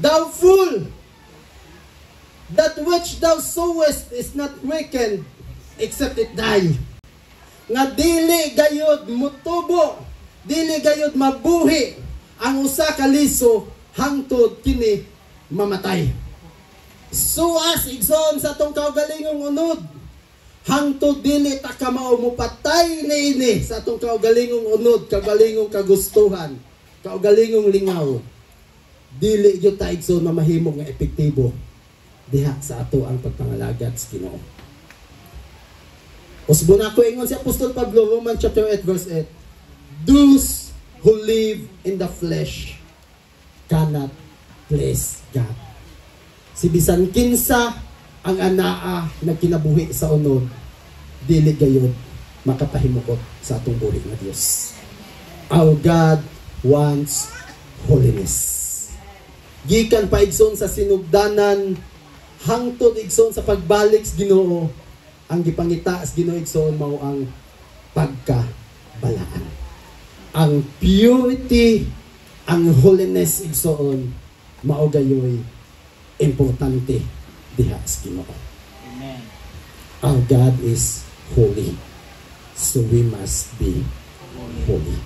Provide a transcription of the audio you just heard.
"Thou fool, that which thou sowest is not quickened except it die." Nga dili gayod mutubo, dili gayod mabuhi ang usa ka liso hangtod kini mamatay. Suas, igsoon, sa atong kaugalingong unod, hangtod dili ta kamao mupatay niini sa atong kaugalingong unod, kaugalingong kagustuhan, kaugalingong lingaw, dili gyud ta, igsoon, na mahimo nga epektibo diha sa ato ang pagpangalagad sa Ginoo. Usbon ako, ingon si Apostol Pablo, Romans chapter 8 verse 8, "Those who live in the flesh cannot please God." Si bisan kinsa ang anaa nagkinabuhi sa unod, dili gayod makapahimukot sa atong buhi nga Dios. Our God wants holiness. Gikan pa, igsoon, sa sinugdanan hangtod, igsoon, sa pagbalik sa Ginoo, ang gipangita sa Ginoo, igsoon, mao ang pagkabalaan. Ang purity, ang holiness, igsoon, mao gayoy importante diha sa Ginoo. Amen. Our God is holy. So we must be holy.